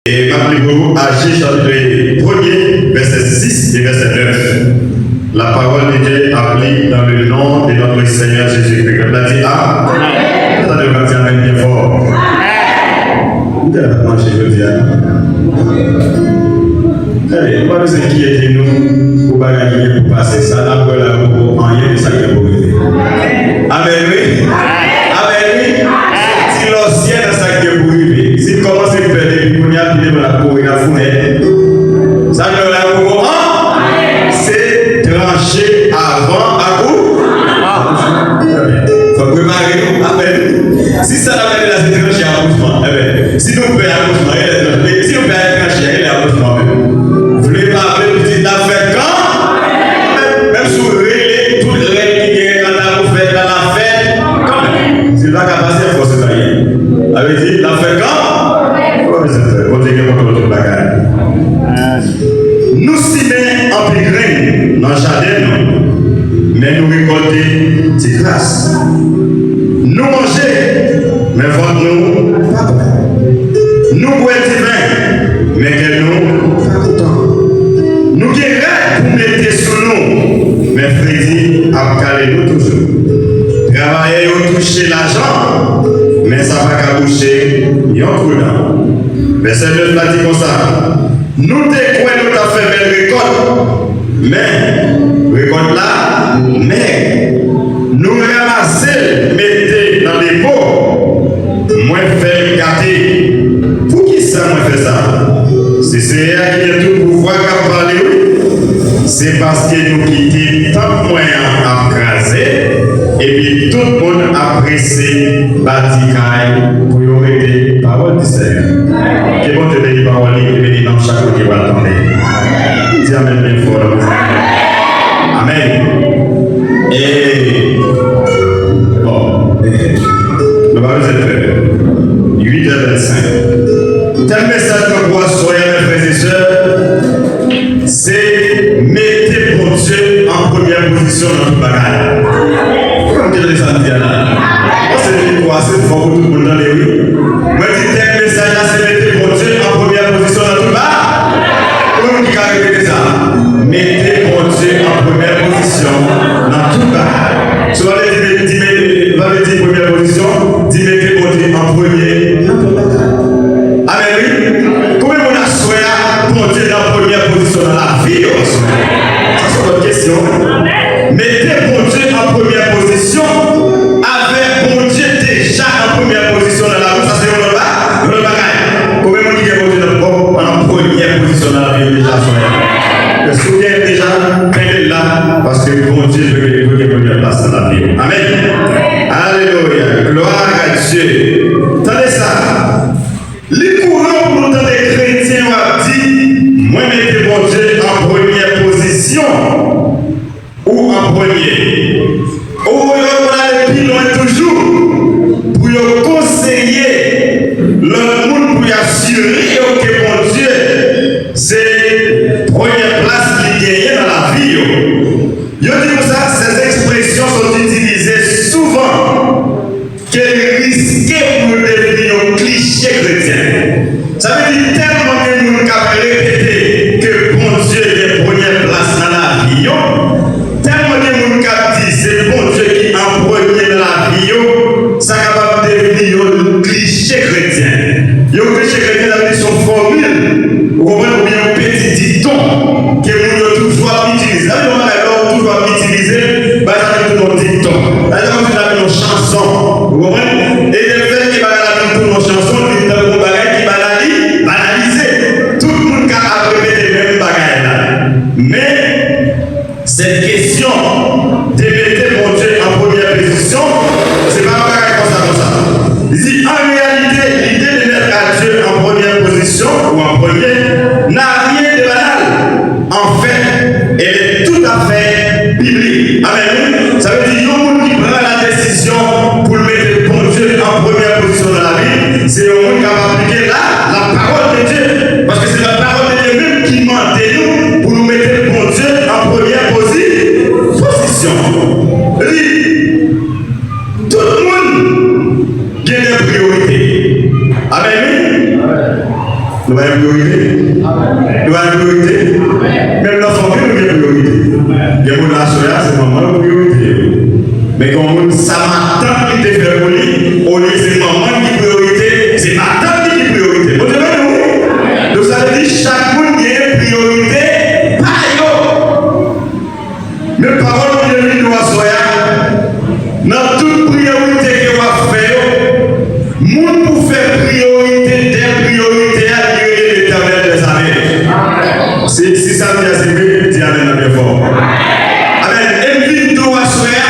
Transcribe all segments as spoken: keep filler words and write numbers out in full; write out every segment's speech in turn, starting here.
E m ap li pou nou Aje chapit premye, vèsè sis e vèsè nèf. La parole de Dieu ap li dans le nom de notre Seigneur Jésus-Christ. Pèp la di amèn. Tande yo k ap di amèn byen fò. Ou te ap manje jodi a. Tande, nou pa bezwen enkyete nou pou bagay ki gen pou pase. Sa n ap wè la yo poko anyen de sa k gen pou rive. Amèn, wi. Amèn, wi. Ti lòsyè nan sa k gen pou rive. Si n kòmanse pè depi kounye a, pi devan n ap kouri, n ap founen. Sa k gen la yo poko an, se tranche avan akou. Fò n prepare nou. Amèn. Si sa n ap gade la se tranche akouchman, enben, si nou pè akouchman, e lè tranche. Si nou pè tranche, e lè akouchman menm. Vle pa vle, pitit la fèt kan? Menm si w rele tout règ ki genyen nan la pou fèt la, l ap fèt kanmenm. Si l pa ka pase, fòse sa ye. Sa vle di, l ap fèt kan? Fò bezwen fè. Bondye gen kontwòl tout bagay. Nou simen anpil grenn nan jaden nou, men nou rekòlte ti kras. Nou manje, men vant nou pa plen. Nou bwè diven, men kè nou pa kontan. Nou gen rad pou mete sou nou, men fredi ap kale nou toujou. Travayè yo touche lajan, men sa pa ka bouche yon twou dan. Vèsè nèf la di konsa, nou te kwè nou t ap fè bèl rekòt, men rekòt la mèg. Nou ranmase l, mete nan depo, mwen fè l gate. Poukisa mwen fè sa? Se Seyè a ki gen tout pouvwa k ap pale, wi. Se paske nou kite tanp mwen an ap kraze, epi tout moun ap prese bati kay pou yo rete. Pawòl di Seyè. Ke Bondye beni pawòl li, e beni nanm chak moun ki pral tande. Di amèn byen fò, non? Amèn. E, bon, nou pa bezwen pè. Uit è vennsenk. Tèm mesaj mwen pou aswè a, mes frères et sœurs, se mete Bondye an premyè pozisyon nan tout bagay. Fò nou tande sa m di a la. Mwen se mikwo a se fò pou tout moun tande, wi. Mwen di tèm mesaj la se mete Bondye an premyè pozisyon nan tout bagay. Konbyen moun ki ka repete sa? Mete Bondye an premyè pozisyon nan tout bagay. Si w pa vle di, di, di, pa vle di premyè pozisyon, di mete Bondye an premye nan tout bagay. Amèn, wi. Konbyen moun aswè a, Bondye nan premyè pozisyon nan lavi yo aswè a? Sa se yon lòt kesyon. Mete Bondye an premyè pozisyon. Avè Bondye deja an premyè pozisyon nan lavi w, sa se yon lòt ba-, yon lòt bagay. Konbyen moun ki gen Bondye nan, an premyè pozisyon nan lavi yo deja aswè a? Si w gen deja, kenbe l la, paske Bondye dwe, dwe gen premyè plas nan lavi w. Amèn. Alelouya. Gloire à Dieu. Tande sa. Li kouran pou nou tande kretyen yo ap di, mwen mete Bondye an premyè pozisyon ou an premye. Ou yo konn ale pi lwen toujou pou yo konseye lòt moun, pou y asire yo ke Bondye se premyè plas li genyen nan lavi yo. Yo di konsa, ces expressions sont utilisées souvent ke li riske pou yo devni yon kliche kretyen. Sa vle di, tèlman gen moun k ap repete ke Bondye gen premyè plas nan lavi yo, tèlman gen moun k ap di se Bondye ki an premye nan lavi yo, sa kapab devni yon kliche kretyen. Yon kliche kretyen, sa vle di se yon fòmil, ou konprann, oubyen yon peti dikton ke moun yo toujou ap itilize. Sa vle di yon bagay lè w toujou ap itilize, bagay sa vin tounen yon dikton. Bagay sa vin tounen yon chanson. Ou konprann? E lefètke bagay la vin tounen yon chanson, li vin tankou yon bagay ki banali-, banalize. Tout moun ka ap Priyorite. Nou ba l priyorite. Menm nan fanmi nou gen priyorite. Gen moun la sou la, se manman yo priyorite yo. Men gen moun sa matant li te fè pou li, olye se manman ki priyorite, se matant li ki priyorite. Bondye beni w wi. Donk sa vle di chak moun gen priyorite pa yo. Men pawòl Bondye vin di w aswè a, nan tout priyorite ke w ap fè yo, moun pou fè priyorite dè priyorite a, li rele Letènèl dèzame. Si, si sa m di a se vre, di amèn nan byen fò. Amèn. E m vin di w aswè a,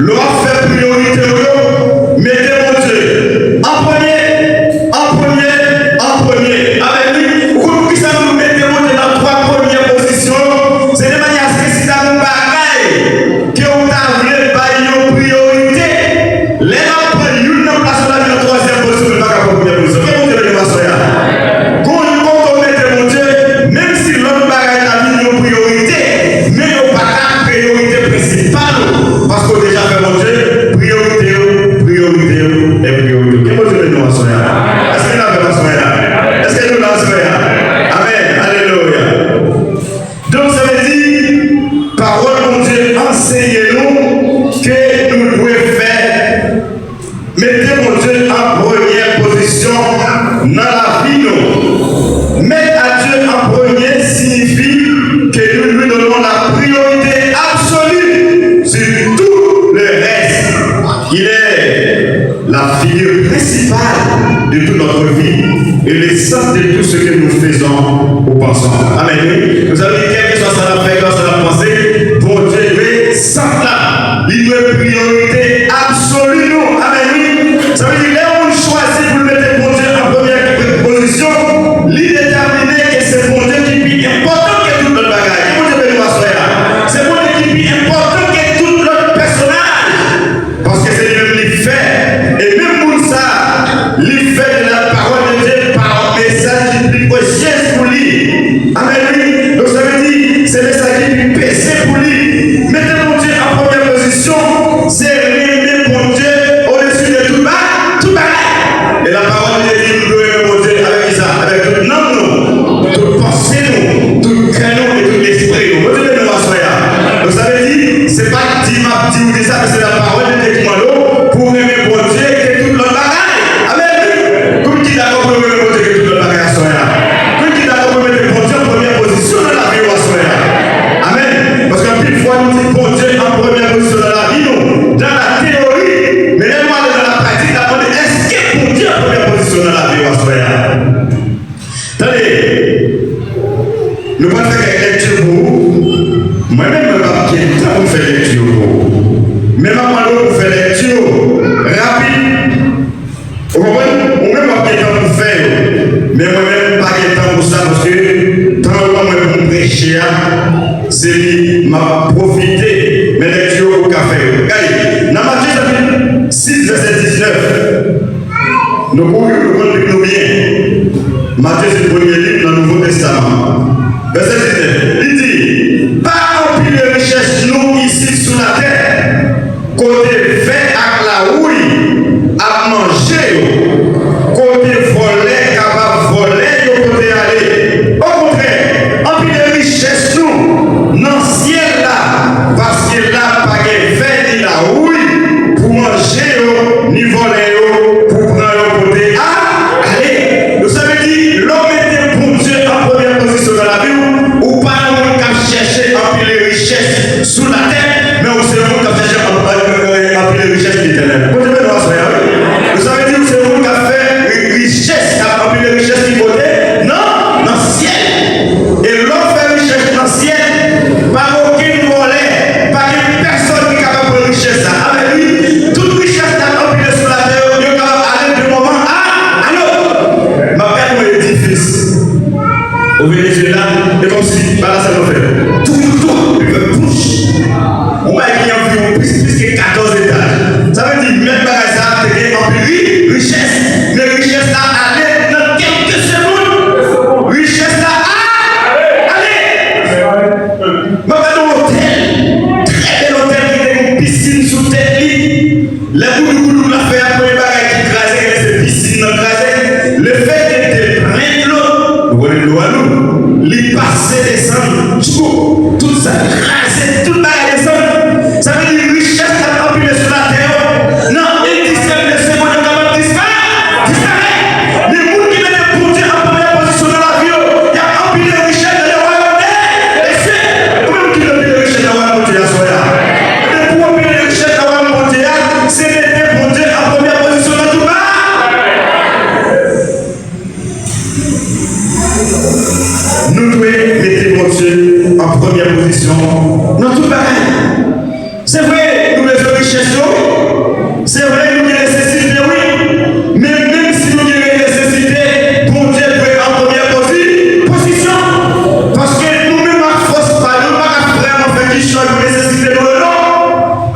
lè w ap fè priyorite w yo, mete Bondye an premye. An premye, an premye. Amèn wi. Ou konn poukisa nou mete Bondye nan twa premyè pozisyon yo? Se de manyè aske si ta gen yon bagay ke ou ta vle bay yon priyorite, lè l ap pran youn nan plas ou la, li nan twazyèm pozisyon, li pa ka pran premyè pozisyon. Ke Bondye beni w aswè a. Gon yon kote ou mete Bondye, menm si lòt bagay ta vin yon priyorite, men yo pa ka priyorite prensipal ou, paske ou deja fè Bondye priyorite ou, priyorite ou, e priyorite ou. Ke Bondye beni w aswè a. Èske n avè m aswè a? Èske nou la aswè a? Amèn. Alelouya. Donk, sa vle di, pawòl Bondye anseye nou ke nou dwe fè, mete Bondye an premyè pozisyon nan lavi nou. Mettre à Dieu en premier signifie que nous lui donnons la priorité absolue sur tout le reste. Il est la figure principale de toute notre vie et l'essence de tout ce que nous faisons ou pensons. Amèn, wi. Nou sa vle di, kèlkeswa sa n ap fè, kèlkeswa sa n ap panse, Bondye dwe sant la. Li dwe priyorite absoli nou. Amèn, wi. Sa vle di, lè yon moun chwazi pou l mete Bondye an premyè pozisyon, li detèmine ke se Bondye ki pi enpòtan ke tout lòt bagay. Ke Bondye beni w aswè a. Se Bondye ki pi enpòtan ke tout lòt pèsonaj. Paske se li menm li fè. E menm moun sa, li fè de la parole de Dieu pa yon mesaj ki pi presyez pou li. Amèn, wi. Donk, sa vle di, se mesaj ki pi peze pou li. Mete Bondye an premyè pozisyon, se renmen Bondye odesi de tout ba-, tout bagay. E la parole de Dieu di nou dwe renmen Bondye avèk kisa? Avèk tout nanm nou, tout panse nou, tout kè nou e tout lespri nou. Bondye beni nou aswè a. Donk, sa vle di, se pa di m ap di ou de sa, men se la parole de Dieu ki mande w pou w renmen Bondye ke tout lòt bagay. Amèn. Konbyen ki dakò pou yo renmen Bondye ke tout lòt bagay aswè a? Konbyen ki dakò pou yo mete Bondye an premyè pozisyon nan lavi yo aswè a? Amèn. Paske anpil fwa, nou di Bondye an premyè pozisyon nan lavi nou, dans la théorie, men lè nou ale nan la pratik, n ap mande, èske Bondye an premyè pozisyon nan lavi yo aswè a? Tande, nou pral fè kèk lekti pou ou. Mwen menm, mwen p ap gen tan pou m fè lekti pou ou. Men m ap mande w pou fè lekti rapid. Ou konprann? Ou menm w ap gen tan pou w fè yo. Men mwen menm, m pa gen tan pou sa, paske tan yo ban mwen pou m preche a, se li m ap pwofite. Men lekti yo, ou ka fè yo. Gade, nan Matye chapit sis, vèsè diznèf. Nou konnen, nou konn Bib nou byen. Matye se premye liv nan Nouvo Testaman. Vèsè diznèf, li di, pa anpile richès nou isit sou latè, kote vè ak lawouy ap manje yo, kote vòlè kapab vòlè yo pote ale. Okontrè, anpile richès nou nan syèl la, paske la pa gen vè ni lawouy pou manje yo, ni vòlè yo pou pran yo pote a-, ale. Donk, sa vle di, lè w mete Bondye an premyè pozisyon nan lavi w, ou pa yon moun k ap chèche anpile richès sou latè, men ou se yon moun k ap chèche an-, an-, anpile richès letènèl. Bondye beni w aswè a, wi. Donk, sa vle di, ou se yon moun k ap fè ri-, richès, k ap anpile richès ki kote? Nan, nan syèl. E lè w fè richès nan syèl, pa gen okenn vòlè, pa gen pèsòn ki kapab pran richès sa. Amèn, wi. Tout richès k ap anpile sou latè yo, yo kapab ale de moman a, a lòt. M ap gade yon edifis o Venezuela, e kòmsi bagay sa yo fè tou, tou, tou, li fè pouch. Yon bagay ki anviwon plis, plis ke katòz etaj. Sa vle di, mèt bagay sa a te gen anpil ri-, richès. Men richès la ale nan kèlke segonn. Richès la a-, ale. M ap gade yon otèl, trè bèl otèl ki te gen yon pisin sou tèt li. Lè goudougoudou la fè a, premye bagay ki kraze, genlè se pisin nan kraze. Lefètke li te plen dlo, Lwa nou, li pase desann, tchou, tout sa kraze, tout bagay desann. Sa vle di richès k ap anpile sou latè yo, nan en dizyèm de segonn, yo kapab dispa-, disparèt. Men moun ki mete Bondye an premyè pozisyon nan lavi yo, y ap anpile richès nan le wayòm de Dye. Ou menm ki vle anpile richès nan wayòm Bondye a, sou la. Depi w anpile richès nan wayòm Bondye a, se mete Bondye an premyè pozisyon nan tout bagay. Nou dwe mete Bondye an premyè pozisyon nan tout bagay. Se vre, nou bezwen richès yo, wi. Se vre, nou gen nesesite, wi. Men menm si nou gen nesesite, Bondye dwe an premyè pozi-, pozisyon. Paske nou menm ak fòs pa nou, nou pa ka vrèman fè kichòy pou nesesite nou yo, non.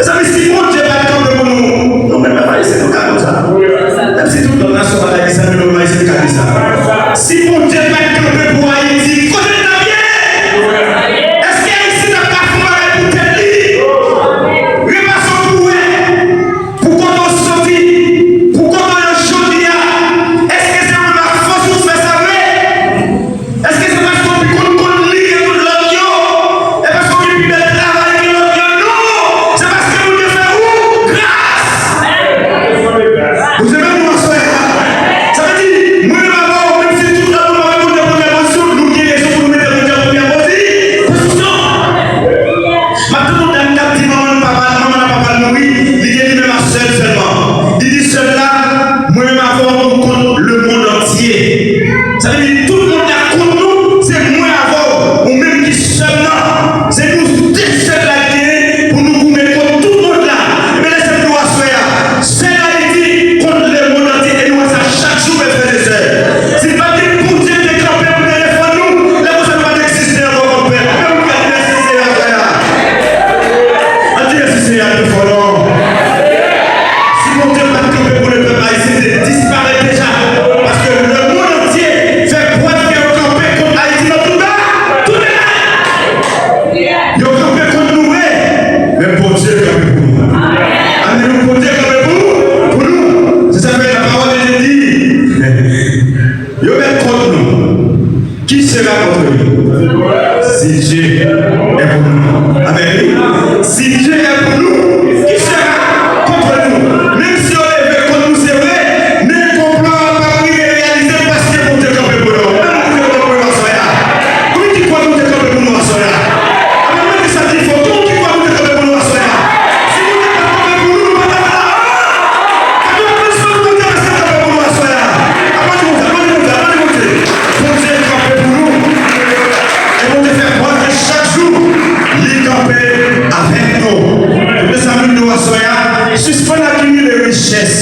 Mezanmi, si Bondye pa t kanpe pou nou, nou menm pèp ayisyen nou ka konn sa. Menm si tout lòt nasyon pa ta di sa, nou menm Ayisyen nou ka di sa. Si Bondye pa t kanpe pou Ayiti, kote n t ap ye? Èske Ayiti t ap ka fè yon bagay pou tèt li? Repase w pou wè, pou kote w soti, pou kote w ye jodi a. Èske se ou menm ak fòs ou fè sa vre? Èske se paske w pi konn konn li ke tout lòt yo? E paske w gen pi bèl travay ke lòt yo? Non! Se paske Bondye fè ou gras! Bondye beni nou aswè a. Sa vle di, mwen menm avè w, menm si tout lòt moun pa rekonèt premyè pozisyon, nou gen rezon pou nou mete Bondye an premyè pozi-, pozisyon. M ap tann yon dam k ap di manman l, papa l, manman l ak papa l mouri, li gen li menm ak sè l sèlman. Li di sè l la, mwen menm avè w, nou kont lemonn antye. Sa vle di tout moun la kont nou, se mwen avè w, ou menm ki sè m nan. Se nou de sèl la ki genyen pou nou goumen kont tout mond la. Ebyen, lèse m di w aswè a, sèl Ayiti kont lemonn antye, e nou wè sa chak jou, frè e sè. Si pa t gen Bondye te kanpe pou te defann nou, lè konsa nou pa t egziste ankò kòm pèp. Men ou gad, mèsi Seyè, frè. Ann di mèsi Seyè a pi fò non. Si Bondye pa t kanpe pou nou, pèp ayisyen te disparèt deja. Paske lemonn antye fè prèv ke yo kanpe kont Ayiti nan tout ba-, tout bagay. Yo kanpe kont nou vre, men Bondye kanpe pou nou. Amèn. Bondye kanpe pou, pou nou. Se sa k fè la parole de Dieu di, yo mèt kont nou. Qui sera contre nous? Si Dieu est pour nous. Amèn. Si Dieu est pour nous, qui sera contre nous? Menm si yo leve kont nou, se vre, men konplo a p ap rive reyalize paske Bondye kanpe pou nou. Menm Bondye kanpe pou nou aswè a. Kòman ki kwè Bondye kanpe pou nou aswè a? Amèn. Mwen di sa pi fò, kòman ki kwè Bondye kanpe pou nou aswè a? Si Bondye pa t kanpe pou nou, nou pa t ap la. Aplodi Bondye paske l kanpe pou nou aswè a. Aplodi Bondye, aplodi Bondye, aplodi Bondye. Bondye kanpe pou nou. E Bondye fè prèv ke chak jou, li kanpe avèk nou. Mezanmi, nou aswè a, sispann akimile richès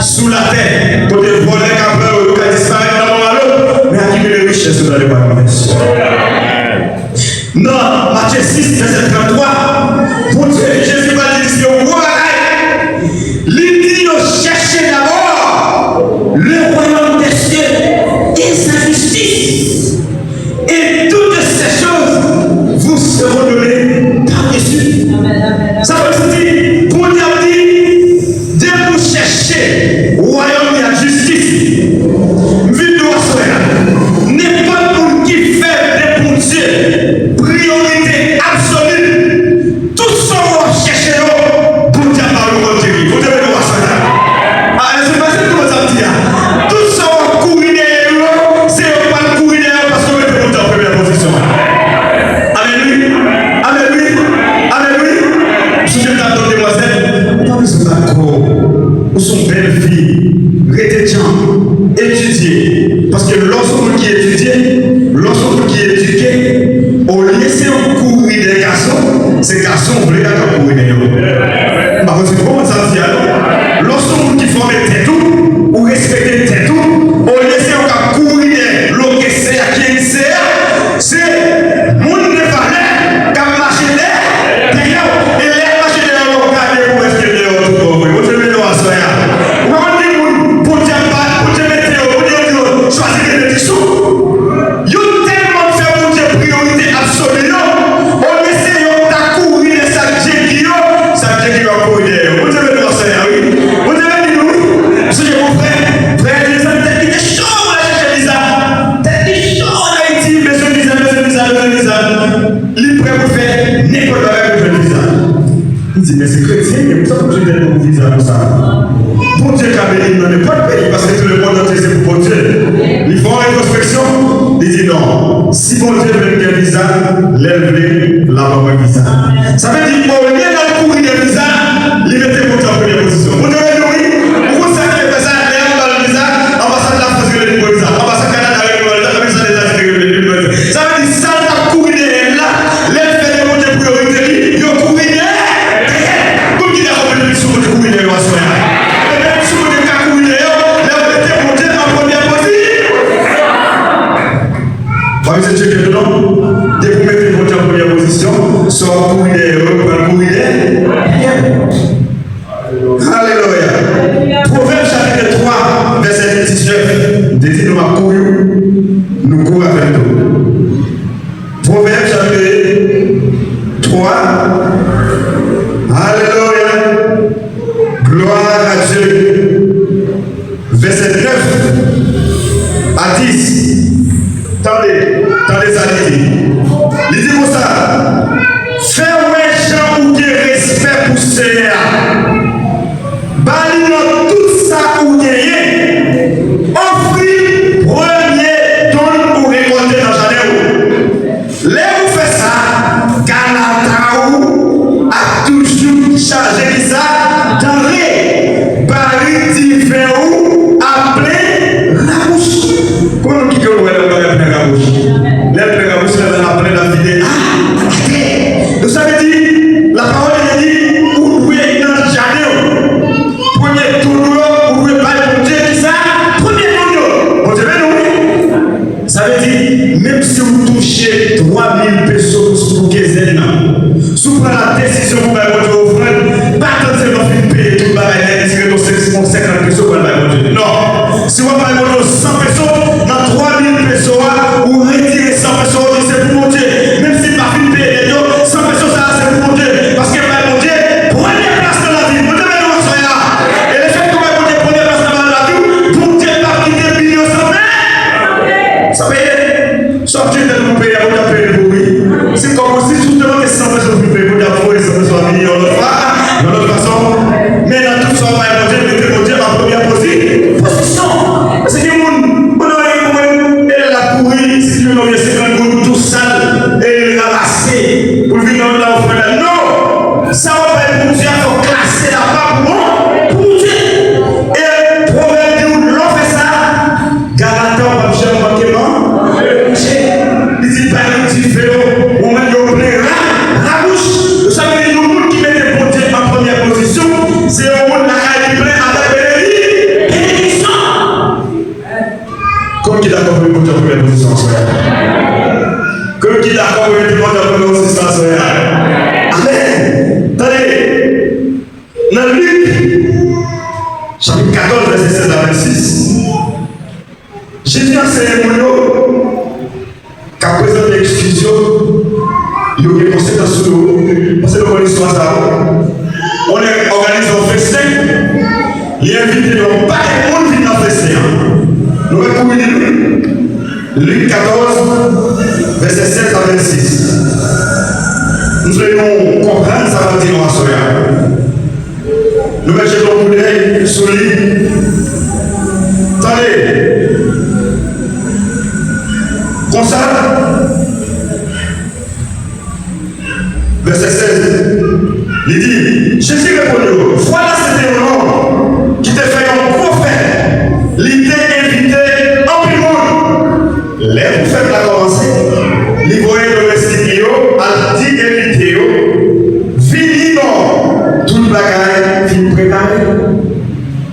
sou latè, kote vòlè k ap pran yo, yo ka disparèt nan men yon lòt, men akimile richès sou latè pa yon mès. Nan Matye sis, vèsè tranntwa, Bondye, Jezi pral di, li di yon gwo bagay. Li di yo, chèche dabò le royaume des cieux et sa justice, et toutes ces choses vous seront données par-dessus. Sa vle di, Bondye ap di, depi w chèche wayòm li ak jistis, m vin di w aswè a, nenpòt moun ki fè de Bondye priyorite absoli, tout sa w ap chèche, Di, men se kretyen, men poukisa pou jete pou viza konsa? Bondye ka beni m nan nenpòt peyi, paske tout le monde entier se pou Bondye. Li fè yon entwospeksyon, li di non. Si Bondye vle m gen viza, lè l vle, l ap ban mwen viza. Sa vle di, olye l al kouri dèyè viza, li mete Bondye an premye pozisyon. Bondye beni w wi. Ou konn sa k te fè sa, lè y ap ba l viza, anbasad Lafrans rele li pou viza, anbasad Kanada rele li pou viza, anbasad Etazini rele li pou viza. Sa vle di, sa l t ap kouri dèyè l la, lè l fè de Bondye priyorite li, yo kouri dèyè, dèyè. Konbyen ki dakò pou mete sou Bondye kouri dèyè yo aswè a? Mete sou Bondye ka kouri dèyè yo, lè yo mete Bondye an premyè pozisyon. Fwa yo se tcheke tou non. Depi w mete Bondye an premyè pozisyon, sa w ap kouri dèyè yo, yo pral kouri dèyè. Alelouya. Pwovèb chapit twa, vèsè diznèf. M te di nou m ap kouri, nou kouri avè m tou. Pwovèb chapit twa. Alelouya. Gloire à Dieu. Vèsè nèf a dis. Tande, tande sa li di. Li di konsa, fè wè jan ou gen respè pou Senyè a. Ba li nan tout sa ou genyen. Ofri premye don ou rekòlte nan jaden ou. Lè ou fè sa, galant a ou ap toujou chaje kisa? Danre. Barik diven ou ap plen rabouch. Konbyen moun ki konn wè lè yon bagay plen rabouch? Lè l plen rabouch, lè l ap plen, l ap vide. Ah, atè. Donk, sa vle di, lapawòl de Dye di, ou dwe nan jaden w. Premye don ou yo, ou dwe bay Bondye kisa? Premye don yo. Bondye beni w wi. Sa vle di, menm si w touche twa mil peso pou, pou kenzenn nan, si w pran la desizyon pou bay Bondye ofrann, pa tann sèlman fin peye tout bagay la epi retire yon senkant peso pou al bay Bondye. Non. Si w ap bay Bondye san peso, nan twa mil peso a, ou retire san peso, ou di se pou Bondye. Menm si l pa fin peye dèt yo, san peso sa a se pou Bondye. Paske bay Bondye premye plas nan lavi w. Bondye beni w aswè a. E lefètke w bay Bondye premye plas nan lavi w, Bondye p ap kite bil yo san peye. San peye. Sa w ap jete pou peye a, Bondye ap peye l pou ou wi. Se kòm si jisteman ke san peso fin peye, Bondye ap voye san peso a vini yon lòt fwa, yon lòt fason. Men nan tout sa w ap bay Bondye, mete Bondye an premyè pozi-, pozisyon. Paske gen moun, ou nan yon moun, e lè l ap kouri, si li jwenn yon vye senkant goud tou sal, e li ranmase pou l vin nan la ofrann la. Non! Sa w ap bay Bondye a, fò w klase l apa pou, pou Bondye. E pwovèb di w, lè w fè sa, galant a w p ap janm manke man-, manje. Li di, barik diven yo, ou mande yo plen ra-, rabouch. Sa vle di, yon moun ki mete Bondye an premyè pozisyon, se yon moun lakay li plen avèk benedi-, benediksyon. Konbyen ki dakò pou mete Bondye an premyè pozisyon aswè a? Konbyen ki dakò pou mete Bondye an premyè pozisyon aswè a? Amèn. Tande, nan Lik, chapit katòz, vèsè sèz a vennsis, Jezi anseye moun yo k ap prezante eskiz yo, yo gen konsekans sou yo. Paske nou konn istwa sa a. Yon nèg òganize yon festen, li envite yon pakèt moun vin nan festen an. Nou mèt kouri li wi. Lik katòz, vèsè sèz a vennsis. M vle nou konprann sa m ap di nou aswè a. Nou mèt jete yon koudèy sou li. Tande. Konsa, vèsè sèz, li di, Jezi reponn yo, vwala se te yon nonm ki te fè yon gwo fèt, li te envite anpil moun. Lè pou fèt la kòmanse, li voye domestik li yo al di envite yo, vini non, tout bagay fin prepare.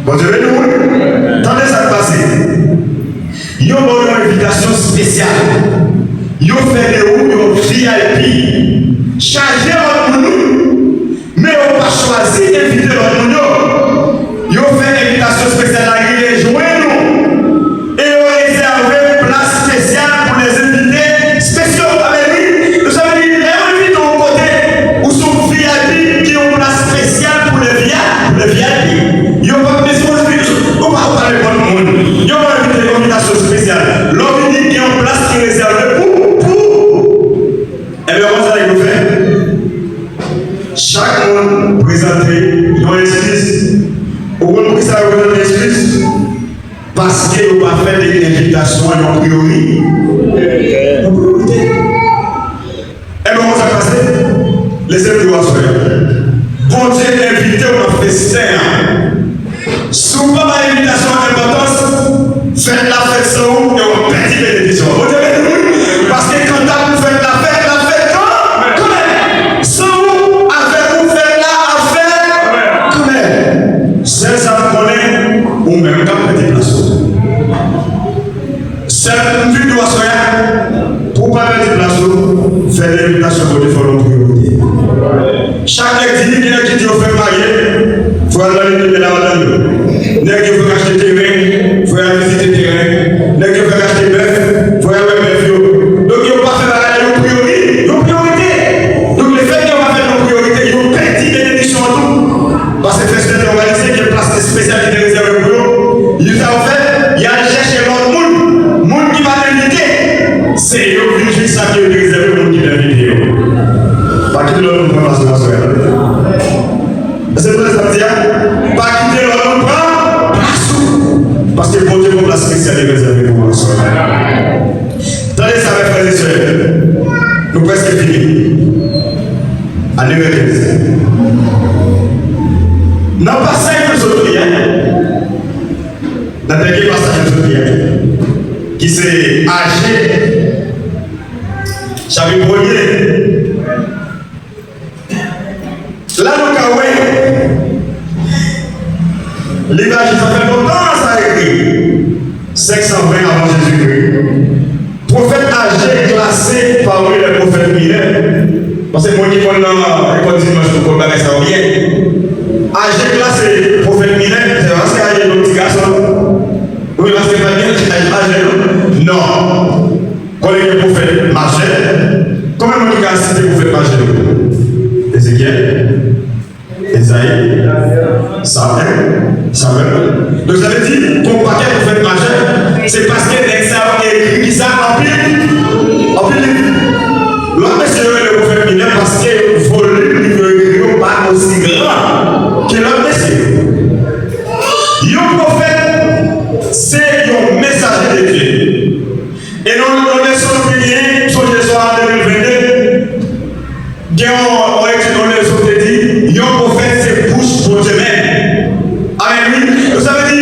Bondye beni w wi. Tande sa k pase. Yo ba w yon envitasyon espesyal. Yo fè de ou yon V I P. Chaje lòt moun wi. Men yo pa chwazi envite lòt moun yo. Yo fè envitasyon espesyal la rive jwenn ou. E yo rezève plas espesyal pou lèzenvite espesyal. Amèn wi. Sa vle di, lè yo envite w yon kote, ou se yon V I P, gen yon plas espesyal pou lè V I P, pou lè V I P. Yo p ap mezire w, ou pa, ou pa nenpòt moun. Yo ba w envite, envitasyon espesyal. Lè w vini, gen yon plas ki rezève pou, pou ou. Ebyen, kòman sa nèg yo fè? Chak moun Yon priyorite. Enben, konn sa k pase? Lese m di w aswè a. Bondye envite w nan festen an. Si w pa bay envitasyon an enpòtans, fèt la fèt san ou, e w ap pèdi benediksyon an. Bondye beni w, wi. Paske kanta pou fèt la fèt, l ap fèt kan, kanmenm. San ou, avèk ou, fèt la ap fèt kanmenm. Sèl sa m konnen, ou menm k ap pèdi plas ou. Sèl m vin di w aswè a, pou w pa pèdi plas ou, fè de envitasyon Bondye fè w yon priyorite. Chak nèg di, gen nèg ki di yo fèk marye, fò y al nan legliz, men la madanm yo. Nèg yo fèk achte teren, fò y al vizite teren. Nèg yo fèk achte bèf, fò y al wè bèf yo. Donk yo pa fè bagay la yon priyori-, yon priyorite. Donk lefètke yo pa fè l yon priyorite, yo pèdi benediksyon an tou. Paske festen te òganize, gen plas espesyal ki te rezève pou yo. Yo sa yo fè, y al chèche lòt moun, moun ki pa t envite. Se yo vin jwenn sa ke yo te rezève pou moun ki te envite yo. Pa kite lòt moun pran plas ou aswè a. Èske w konprann sa m di a? Pa kite lòt moun pran plas ou. Paske Bondye gen yon plas espesyal li rezève pou ou aswè a. Tande sa, mes frères et sœurs. Nou prèske fini. A nèv è kenz. Nan pasaj nou sot li a, nan dènye pasaj nou sot li a, ki se Aje, chapit premye. La nou ka wè, liv Aje sa fè lontan sa ekri, senk san ven avan Jezikri. Pwofèt Aje klase pami lè pwofèt minè. Paske moun ki konn nan lekòl dimanch nou konn bagay sa yo byen. Aje klase pwofèt minè, se paske Aje yon ti gason. Wi, paske pa gen Aje, Aje non. Non. Konnen gen pwofèt majè. Konbyen moun ki ka site pwofèt majè yo? Ezekyèl, Ezayi, Samyèl, Samyèl. Donk, sa vle di, gon pakèt pwofèt majè, se paske nèg sa yo ekri ki sa anpil, anpil liv. Lòt mesye yo rele pwofèt minè paske volim liv yo ekri yo pa osi gran ke lòt mesye yo. Yon pwofèt, se yon mesaje de Dye. E nan, nan leson nou te genyen, m sonje swa de mil vennde, gen yon, yon etid, yon leson ki te di, yon pwofèt se bouch Bondye menm. Amèn, wi. Donk, sa vle di,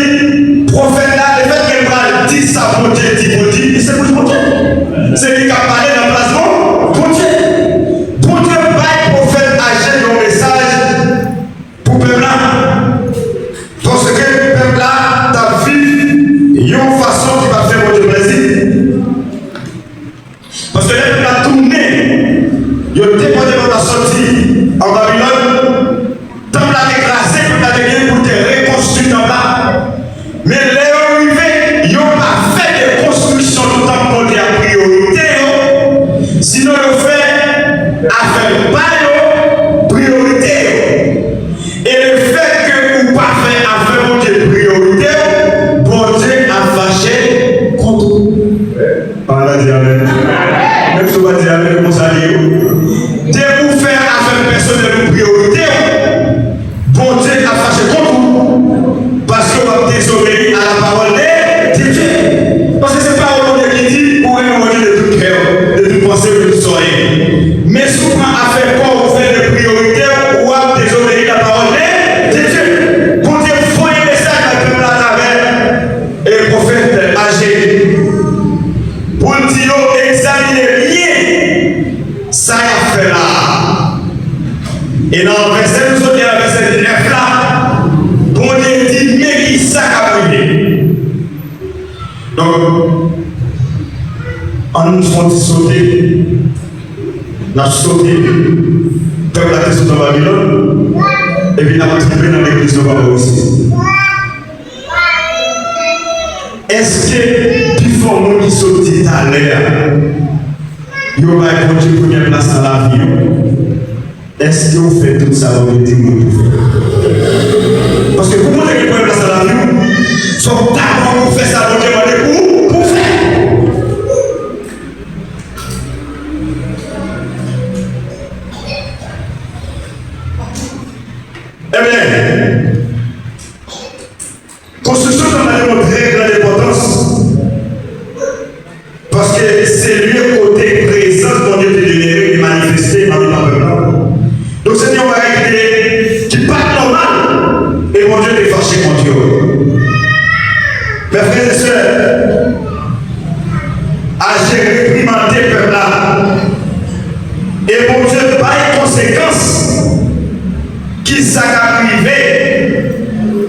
pwofèt la, lefètke l pral di sa Bondye di pou l di, li se bouch Bondye. Se li k ap pale nan plas Bon-, Bondye. Bondye bay pwofèt Aje yon mesaj pou pèp la, paske pèp la t ap viv yon fason ki pa t fè Bondye plezi. Paske lè pèp la tounen, yo depòte pèp la soti an Babilòn, tanp la te kraze, pèp la te gen pou te rekonstwi tanp la. Men lè yo rive, yo pa fè de konstriksyon tout tanp Bondye a priyorite yo, sinon yo fè afè pa yo priyorite yo. E lefètke ou pa fè afè Bondye priyorite w, Bondye ap fache kont ou. Papa di amèn. Menm si w pa di amèn, konsa li ye. Depi w fè afè pèsonèl ou priyorite w, Bondye ap fache kont ou. Paske w ap dezobeyi a la pawòl de, de Dye. Paske se pawòl Bondye ki di, ou renmen Bondye de tout kè w, de tout panse w, de tout sa w ye. Men si w pran afè kò w, ou fè de priyorite w, w ap dezobeyi la pawòl de, de Dye. Bondye voye mesaj bay pèp la atravè, e, pwofèt Aje. Pou l di yo, egzamine byen sa y ap fè la a. E nan vèsè nou sot li a, vèsè nèf la, Bondye di, men ki sa k ap rive. Donk, ann fè yon ti sote. N ap sote. Pèp la te sot nan Babilòn. Epi n ap tonbe nan legliz yo pa bò isit. Èske pifò moun ki sot di talè a, yo bay Bondye premyè plas nan lavi yo? Èske w fè tout sa Bondye di moun pou fè? Paske pou Bondye gen premyè plas nan lavi w, fòk dabò ou fè sa Bondye mande pou, pou w fè. Ebyen, konstriksyon tanp la te yon trè gran enpòtans. Paske se li reprimande pèp la. E Bondye bay konsekans. Ki sa k ap rive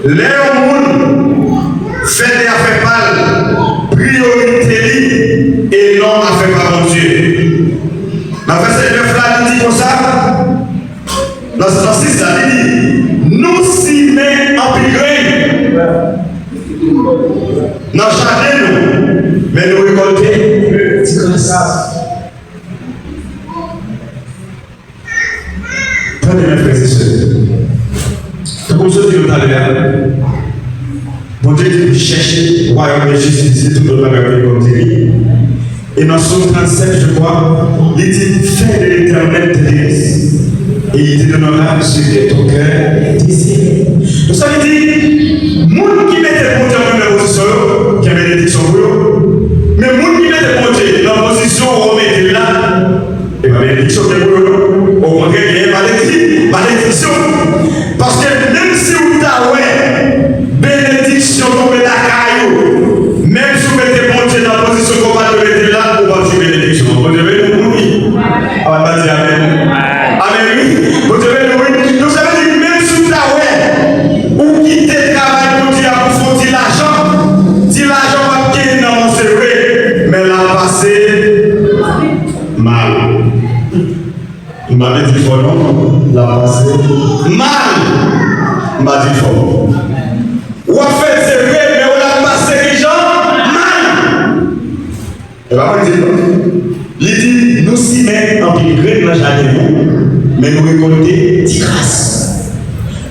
lè yon moun fè de afè pa l priyorite li e non afè pa Bondye? Nan vèsè nèf la, li di konsa, nan, nan sis la, li di, nou simen anpil grenn nan jaden nou, men nou rekòlte ti gras. Tande, mè frè e sè. Tankou m sot di nou talè a, Bondye di nou chèche wayòm e jistis li, tout lòt bagay ap vini kòm diri. E nan Sòm trannsèt, je crois, li di, fais de l'Éternel tes délices, et il te donnera ce que ton cœur désire. Donk, sa vle di, moun ki mete Bondye an premyè pozisyon yo, gen benediksyon pou yo. Men moun ki mete Bondye nan pozisyon ou mete l la, e pa benediksyon ki gen pou yo, non. Okontrè, genyen maledi-, malediksyon. Paske menm si w ta wè benediksyon tonbe lakay ou, menm si w mete Bondye nan pozisyon ke w pa dwe mete l la, ou p ap jwi benediksyon an. Bondye beni w, wi. Ann di amèn. Amèn, wi. Bondye beni w, wi. Donk, sa vle di, menm si w ta wè, ou kite travay Bondye a pou fè yon ti lajan, ti lajan w ap genyen nan men w, se vre, men l ap pase mal. M pa vle di fò non, l ap pase mal. M pa di fò. W ap fè l, se vre, men w ap pase kijan? Mal. E pa mwen di l non. Li di, nou simen anpil grenn nan jaden nou, men nou rekòlte ti gras.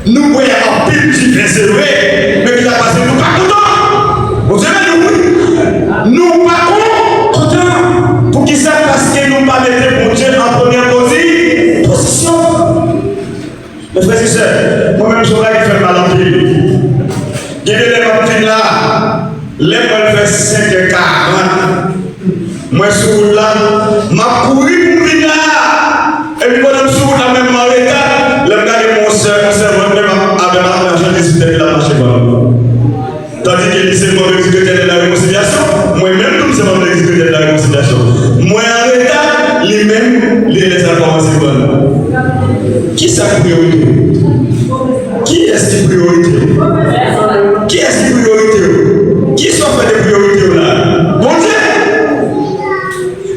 Nou bwè anpil diven, se vre, men ki sa k pase, nou pa kontan. Bondye beni nou, wi. Nou pa kon-, kontan. Poukisa? Paske nou pa mete Bondye an premyè pozi-, pozisyon. Mè frè e sè, mwen menm, se yon bagay ki fè m mal anpil. Gen de lè m ap vin la, lè m wè l fè senkè karant, mwen sou wout la, m ap kouri pou m vin la. Epi pandan m sou wout la, menm m anreta, lè m gade m wè yon sè, yon sèvant menm ap, avè m ap mache, li sou tèt li, l ap mache ban m. Tandike li se manm Legliz Kretyen de la Rekonsilyasyon, mwen menm tou m se manm Legliz Kretyen de la Rekonsilyasyon. Mwen anreta, li menm, li lè sa kòmanse ban m. Kisa k priyorite w? Kiyès ki priyorite w? Kiyès ki priyorite w? Kisa w fè de priyorite w la? Bondye!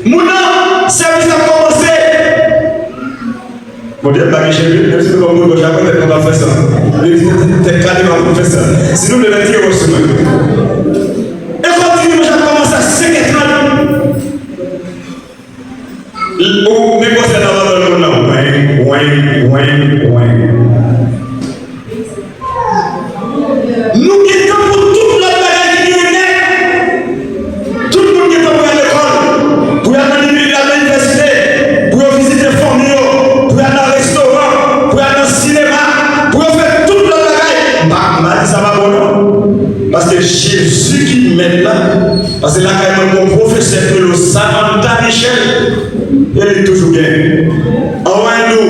Moun nan, sèvis la kòmanse. Bondye pa gen cheve, menm si nou pa moun gòch apre tèt nou pa fè sa. Li di tèt kale pa pou fè sa. Si nou vle lè tiye wòch sou mwen. E kòm di dimanch ap kòmanse a senk è trant. Ou men konsèy nan vandòl moun nan. Wen, wen, wen, wen. Nou gen tan pou tout lòt bagay ki genyen nèt. Tout moun gen tan pou y al lekòl, pou y al nan lini-, y al nan inivèsite, pou yo vizite fanmi yo, pou y al nan restoran, pou y al nan sinema, pou yo fè tout lòt bagay. M pa, m pa di sa pa bon non. Paske Jezi ki mèt la, paske lakay mwen gon pwofesè ki rele Samantha Michel, e li toujou gen. Anway nou,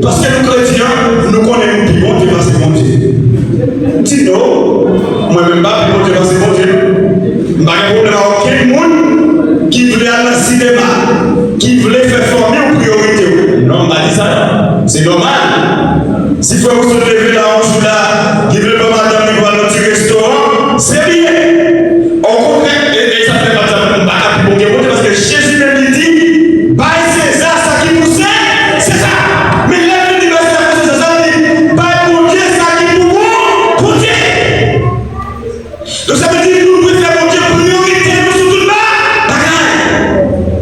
paske nou kretyen, nou konnen nou pi bon ke pase Bondye. Di non, mwen menm m pa pi bon ke pase Bondye. M pa gen pwoblèm ak okenn moun ki vle al nan sinema, ki vle fè fanmi w priyorite w. Non, m pa di sa non. Se nòmal. Si frè w sot leve la yon jou la, li vle pran madanm li pou al nan ti restoran, se byen. Okontrè, e, e sa fè m ap di sa, m pa ka pi bon ke Bondye, paske Jezi menm li di, bay Seza sa ki pou Se-, Seza. Men lè l vin di bay Seza pou Seza, sa vle di, bay Bondye sa ki pou Bon-, Bondye. Donk, sa vle di nou dwe fè Bondye priyorite nou sou tout ba-, bagay.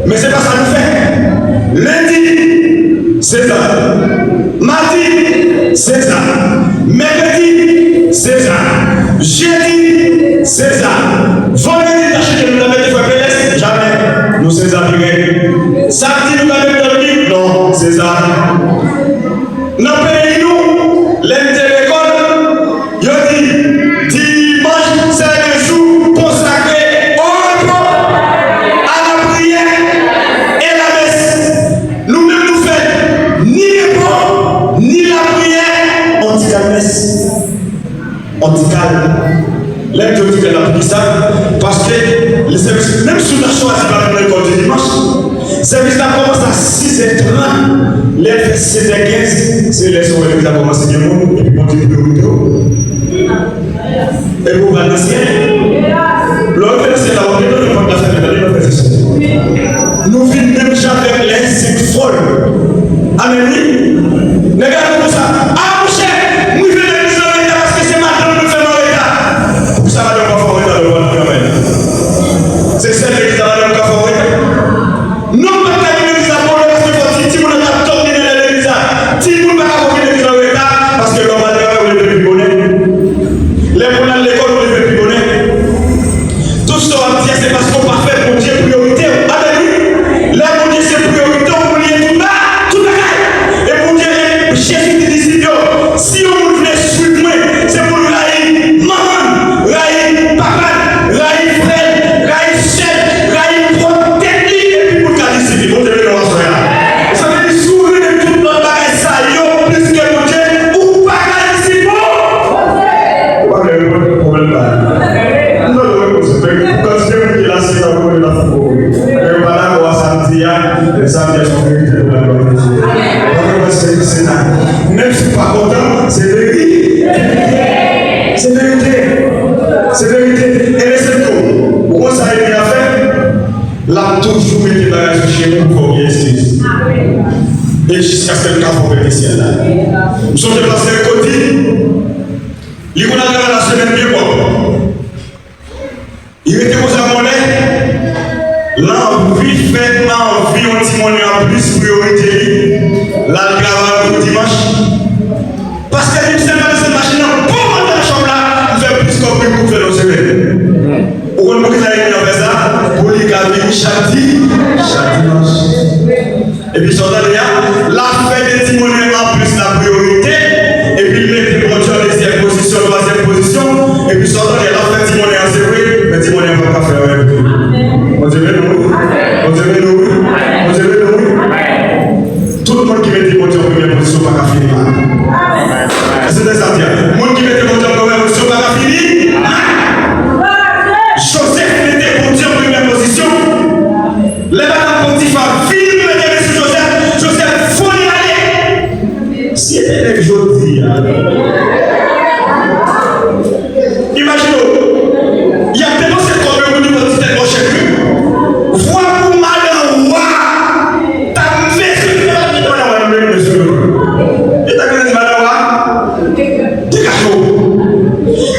Men se pa sa nou fè. Lendi, Seza. Madi, Seza. Mèkredi, Seza. Jedi, Seza. Vandredi, ta chanje nou ta mete frè Pelès? Jamè. Nou Seza pi rèd. Samdi, nou ta mete Dominique? Non, Seza. Nan peyi nou, lè n te lekòl, yo di, dimanch se le jou konsakre au repos, à la prière et la messe. Nou menm nou fè ni repo, ni lapriyè, on ti kalmès. On ti kalm. Lè m di on ti kalm la, poukisa? Paske le sèvis, menm si w ta chwazi pa vin lekòl di dimanch, Sèvis la kòmanse a sizè trant. Lè l fè setè kenz, se lè sa w wè legliz la kòmanse gen moun, epi Bondye priyorite w. Epi w pral nan syèl. Lè w rive nan syèl la, w ap tande pòt la fèmen, tande nan fè se. Nou vin menm jan avèk lè senk fòl. Amèn, wi. Nèg la di konsa, a monchè, m rive legliz la an reta paske se madanm mwen fè m an reta. Poukisa madanm pa fè w reta lè w pral travay la? Se sèl legliz la madanm ka fè w reta? Non, m pa t ka vin legliz la bonè paske fò ti, timoun nan t ap domine nan legliz la. Timoun pa ka vin legliz la reta paske lè w pral travay ou leve pi bonè. Lè pou n al lekòl ou leve pi bonè. Tout sa w ap di a se paske w pa fè Bondye priyorite w. Amèn, wi. Lè Bondye se priyorite w, ou bliye tout ba, tout bagay. E Bondye, Jezi te di disip yo, si yon moun vle suiv mwen, se pou l rayi manman l, rayi papa l, rayi frè l, rayi sè l, rayi pwòp tèt li, epi pou l ka disip li. Bondye beni w aswè a. Sa vle di, si w renmen tout lòt bagay sa yo plis ke Bondye, ou pa ka disip ou. Ou pa vle reponn pwoblèm la. M pa vle reponn sa. Pou kantite moun ki la, se nan pwoblèm la fouko. Men yo pa dakò a sa m di a, men sa m di a se yon verite pou laglwa de Dye. Mwen mwen se se la. Menm si w pa kontan, se verite. Se verite. Se verite. E lese tou. Ou konn sa Enmi a fè? L ap toujou mete bagay sou chemen pou fè w gen eskiz. E jiskaske l ka fè w pèdi syèl la. M sonje pastè Cody, li konn al travay lasemèn byen pwòp. Li rete konsa yon lè, l anvi fè anvi yon ti monnen anplis priyorite li, l al travay pou dimanch. Pastè di m, sèlman desann machin nan, bon, m antre nan chòp la, m fè plis kòb ke m fè nan semèn. Ou konn poukisa Enmi an fè sa? Pou li ka vini chak di, chak dimanch. Epi sa w tande a, l ap fè de ti monnen anplis la priyorite, epi l mete Bondye an dezyèm pozisyon, twazyèm pozisyon, epi sa w tande a, l ap fè ti monnen an, se vre, men ti monnen an p ap ka fè anyen pou li. Bondye beni w wi. Bondye beni w wi. Bondye beni w wi. Tout moun ki mete Bondye an premyè pozisyon pa ka fini mal. Èske w tande sa m di a? Moun ki mete Bondye an premyè pozisyon pa ka fini mal. Joseph mete Bondye an premyè pozisyon. Lè madanm Potifa vin mete men sou Joseph, Joseph vole ale. Si se te nèg jodi a, imajine w, y ap depanse kòb yo pou li pran ti tèt mòchè tou. Vwa pou madan wa ta mezire, li pa t mete madan wa nan men mesye yo. Li ta gentan di madan wa, degaje w.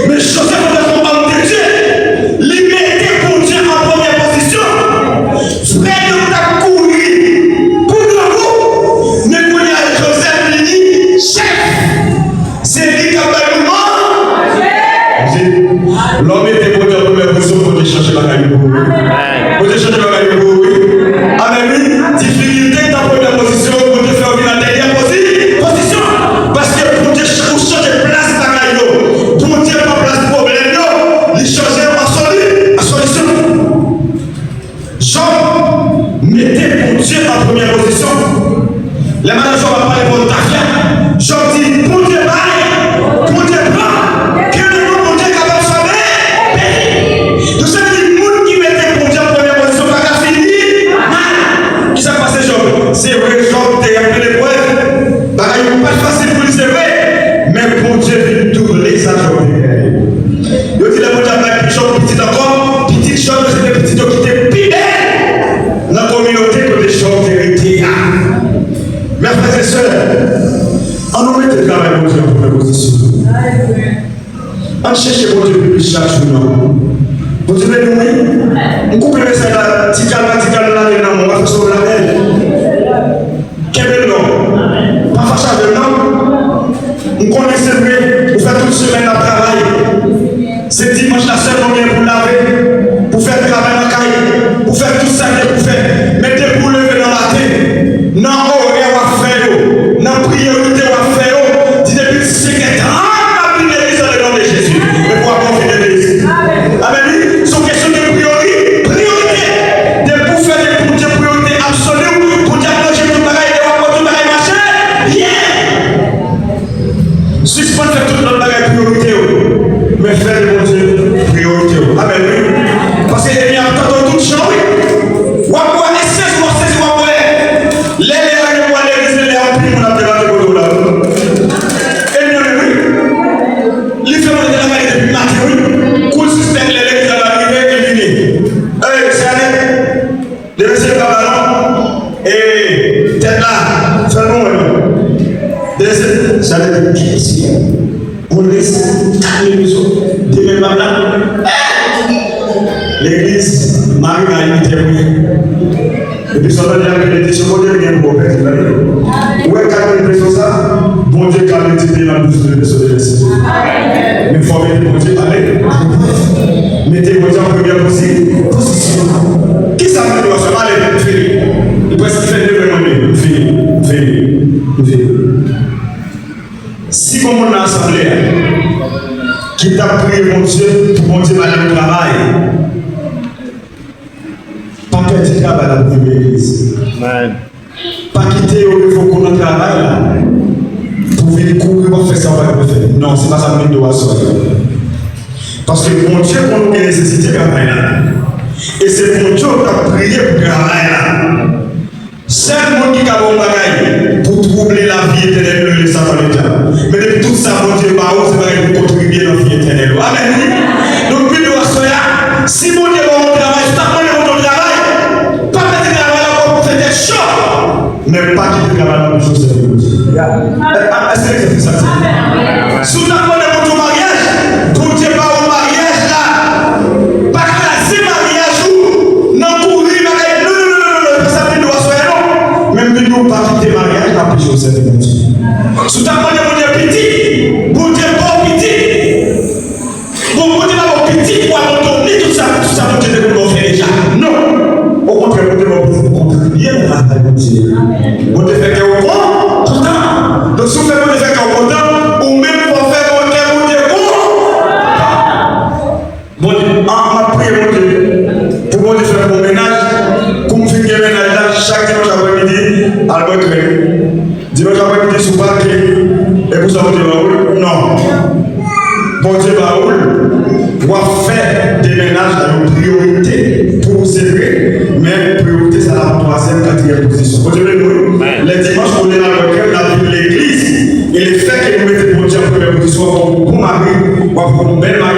Men Joseph, an tan ke yon òm de Dye, li mete Bondye an premyè pozisyon. Frè yo t ap kouri pou grangou, men kounye a Joseph vini chèf. Se li k ap bay moun manje. Lè w mete Bondye an premyè pozisyon, Bondye chanje bagay yo pou ou. Bondye chanje bagay yo pou ou, wi. Amèn, wi. Difikilte ki t an premyè pozisyon, Bondye fè yo vin an dènyè pozi-, pozisyon. Paske Bondye ch-, ou chanje plas bagay yo. Bondye pran plas pwoblèm yo, li chanje yo an soli-, an solisyon. Jòb mete Bondye an premyè pozisyon. Lè madan Jòb ap pale pou tafya, Jòb di, Bondye bay, Bondye pran, gen de moun Bondye kapab sove, beni. Donk, sa vle di, moun ki mete Bondye an premyè pozisyon pa ka fini mal. Kisa k pase Jòb? Se vre, Jòb te gen anpil eprèv, bagay yo pa t fasil pou li, se vre, men Bondye vin double sa Jòb te genyen. Yo di lè Bondye ap bay Jòb pitit ankò, pitit Jòb yo se te pitit yo ki te pi bèl nan kominote kote Jòb te rete a. Mes frères et sœurs, ann nou mete travay Bondye an premye Sa nou wè non. Dèyè se sa vle di kèk siyèk. Yon leson, kat mil pèsòn. Demen m ap la. Legliz, mari m a imite mwen. Epi sa w tande ak benediksyon, Bondye li gen pou w pèdi, tande. Ou wè kat mil pèsòn sa, Bondye ka miltipliye l an douz mil pèsòn de vèsè. Men fò w mete Bondye, ale. Mete Bondye an premyè pozi-, pozisyon. Kisa m te di w aswè? Pale, m fini. Li prèske fè de mwen, mwen menm. M fini. M fini. M fini. Si gon moun nan asanble a ki t ap priye Bondye pou Bondye ba li yon travay, pa pèdi travay la pou vin legliz. Pa kite yo revoke w nan travay la pou vin kouri w ap fè sa w pa dwe fè. Non, se pa sa m vin di w aswè. Paske Bondye konn ou gen nesesite travay la. E se Bondye w t ap priye pou travay la. Sèl moun ki ka ba w bagay pou twouble lavi etènèl yo, rele Satan ledyab. Men depi tout sa Bondye ba ou, se bagay pou kontribye nan vi etènèl ou. Amèn, wi. Donk, vin nou aswè a, si Bondye ba w yon travay, si w t ap mande Bondye yon travay, pa pèdi travay la pou fè tèt cho. Men pa kite travay la pou sèvi Bondye. Èske egzanp sa di? Si w t ap mande Bondye yon maryaj, Bondye ba ou maryaj la, pa kraze maryaj ou nan kouri bagay. Non, non, non, non, non, non, e pa sa m vin di w aswè a non. Men m vin di w pa kite maryaj la anpeche w sèvi Bondye. Si w t ap mande Bondye pitit, Bondye ba w pitit. Bon, Bondye pa ba w pitit pou abandone tout sa, tout sa Bondye te konn ba w fè deja. Non. Okontrè, Bondye ba w pitit pou kontribye nan travay Bondye a. Bondye fè kè w kon-, kontan. Donk, si w fè Bondye fè kè w kontan, ou menm fò w fè kè Bondye kontan. Bondye, an, m ap priye Bondye pou Bondye fè m bon mennaj. Kou m fin gen mennaj la, chak dimanch aprèmidi, al bwè krèm. Dimanch aprèmidi sou pake, e pou sa Bondye ba ou l? Non. Bondye ba ou l, w ap fè de mennaj la yon priyorite pou ou, se vre, men priyorite sa la pran twazyèm, katriyèm pozisyon. Bondye beni w, wi. Lè dimanch, olye n al bwè krèm, n al vin legliz. E lefètke nou mete Bondye an premyè pozisyon, w ap fè yon bon mari, w ap fè yon bèl mari.